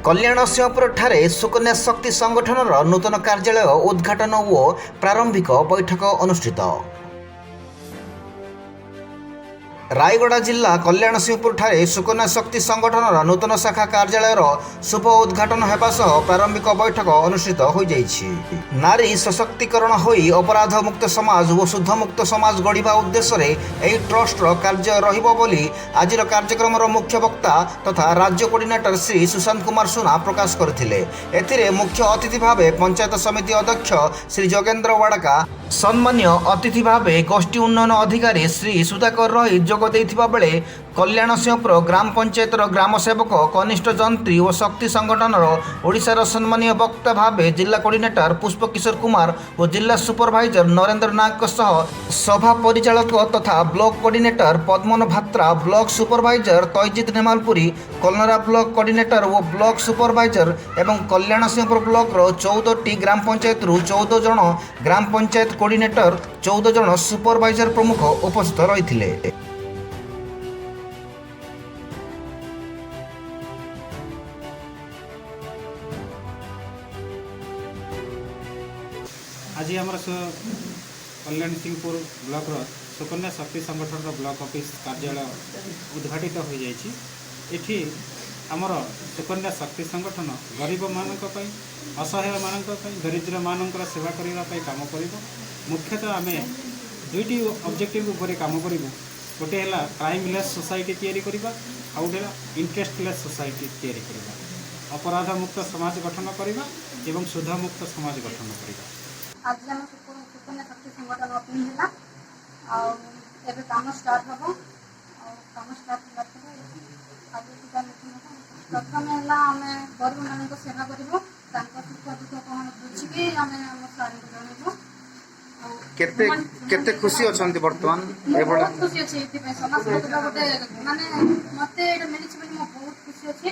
କଲ୍ୟାଣସିଂହପୁରଠାରେ ସୁକନ୍ୟା ଶକ୍ତି ସଂଗଠନର ନୂତନ କାର୍ଯ୍ୟାଳୟ ଉଦ୍ଘାଟନ ଓ ପ୍ରାରମ୍ଭିକ ବୈଠକ ଅନୁଷ୍ଠିତ। ରାୟଗଡ଼ା ଜିଲ୍ଲା କଲ୍ୟାଣସିଂହପୁରଠାରେ ସୁକନ୍ୟା ଶକ୍ତି ସଂଗଠନର ନୂତନ ଶାଖା କାର୍ଯ୍ୟାଳୟର ଶୁଭ ଉଦ୍ଘାଟନ ହେବା ସହ ପ୍ରାରମ୍ଭିକ ବୈଠକ ଅନୁଷ୍ଠିତ ହୋଇଯାଇଛି। ନାରୀ ସଶକ୍ତିକରଣ ହୋଇ ଅପରାଧ ମୁକ୍ତ ସମାଜ ଓ ସୁଧମୁକ୍ତ ସମାଜ ଗଢ଼ିବା ଉଦ୍ଦେଶ୍ୟରେ ଏହି ଟ୍ରଷ୍ଟର କାର୍ଯ୍ୟ ରହିବ ବୋଲି ଆଜିର କାର୍ଯ୍ୟକ୍ରମର ମୁଖ୍ୟ ବକ୍ତା ତଥା ରାଜ୍ୟ କୋର୍ଡିନେଟର ଶ୍ରୀ ସୁଶାନ୍ତ କୁମାର ସୁନା ପ୍ରକାଶ କରିଥିଲେ। ଏଥିରେ ମୁଖ୍ୟ ଅତିଥି ଭାବେ ପଞ୍ଚାୟତ ସମିତି ଅଧ୍ୟକ୍ଷ ଶ୍ରୀ ଯୋଗେନ୍ଦ୍ର ୱାଡକା, ସମ୍ମାନୀୟ ଅତିଥି ଭାବେ ଗୋଷ୍ଠୀ ଉନ୍ନୟନ ଅଧିକାରୀ ଶ୍ରୀ ସୁଧାକର ରୋହିତ ଯୋଗ ଦେଇଥିବା ବେଳେ କଲ୍ୟାଣସିଂହପୁର ଗ୍ରାମ ପଞ୍ଚାୟତର ଗ୍ରାମ ସେବକ, କନିଷ୍ଠ ଯନ୍ତ୍ରୀ ଓ ଶକ୍ତି ସଂଗଠନର ଓଡ଼ିଶାର ସମ୍ମାନୀୟ ବକ୍ତା ଭାବେ ଜିଲ୍ଲା କୋର୍ଡିନେଟର ପୁଷ୍ପ କିଶୋର କୁମାର ଓ ଜିଲ୍ଲା ସୁପରଭାଇଜର ନରେନ୍ଦ୍ର ନାଗଙ୍କ ସହ ସଭା ପରିଚାଳକ ତଥା block coordinator Padman Bhatra, block supervisor Taijit Nemalpuri, Kolnara block coordinator ଓ ବ୍ଲକ ସୁପରଭାଇଜର ଏବଂ କଲ୍ୟାଣସିଂହପୁର ବ୍ଲକର 14ଟି ଗ୍ରାମ ପଞ୍ଚାୟତରୁ 14 ଜଣ ଗ୍ରାମ ପଞ୍ଚାୟତ କୋର୍ଡିନେଟର, 14 ଜଣ ସୁପରଭାଇଜର ପ୍ରମୁଖ ଉପସ୍ଥିତ ରହିଥିଲେ। ଆଜି ଆମର କଲ୍ୟାଣ ସିଂହପୁର ବ୍ଲକର ସୁକନ୍ୟା ଶକ୍ତି ସଂଗଠନର ବ୍ଲକ ଅଫିସ କାର୍ଯ୍ୟାଳୟ ଉଦ୍ଘାଟିତ ହୋଇଯାଇଛି। ଏଠି ଆମର ସୁକନ୍ୟା ଶକ୍ତି ସଂଗଠନ ଗରିବମାନଙ୍କ ପାଇଁ, ଅସହାୟମାନଙ୍କ ପାଇଁ, ଦରିଦ୍ରମାନଙ୍କର ସେବା କରିବା ପାଇଁ କାମ କରିବ। ମୁଖ୍ୟତଃ ଆମେ ଦୁଇଟି ଅବଜେକ୍ଟିଭ୍ ଉପରେ କାମ କରିବୁ। ଗୋଟେ ହେଲା କ୍ରାଇମଲେସ୍ ସୋସାଇଟି ତିଆରି କରିବା, ଆଉ ଗୋଟେ ହେଲା ଇଣ୍ଟରେଷ୍ଟଲେସ୍ ସୋସାଇଟି ତିଆରି କରିବା। ଅପରାଧ ମୁକ୍ତ ସମାଜ ଗଠନ କରିବା ଏବଂ ସୁଧମୁକ୍ତ ସମାଜ ଗଠନ କରିବା। ଆଜି ଆମ ସୁକନ୍ୟା ଶକ୍ତି ସଂଗଠନ ଓପନିଂ ହେଲା ଆଉ ଏବେ କାମ ଷ୍ଟାର୍ଟ ହେବ। ଆଉ କାମ ଷ୍ଟାର୍ଟ ହେଲା ପରେ ଆଗକୁ ସୁଦ୍ଧା ମିଟିଂ ହେବ। ପ୍ରଥମେ ହେଲା ଆମେ ଗରିବମାନଙ୍କ ସେବା କରିବୁ, ତାଙ୍କ ସୁଖ ଦୁଃଖ କ'ଣ ବୁଝିକି ଆମେ ଆମ ସାର୍ଙ୍କୁ ଜଣେଇବୁ। ଆଉ କେତେ କେତେ ଖୁସି ଅଛନ୍ତି ବର୍ତ୍ତମାନ? ମୁଁ ଏଭଳି ବହୁତ ଖୁସି ଅଛି। ଏଇଥିପାଇଁ ସମାଜ ସେବା ଗୋଟେ ମାନେ ମତେ ଏଇଟା ମିଳିଛି ବୋଲି ମୁଁ ବହୁତ ଖୁସି ଅଛି।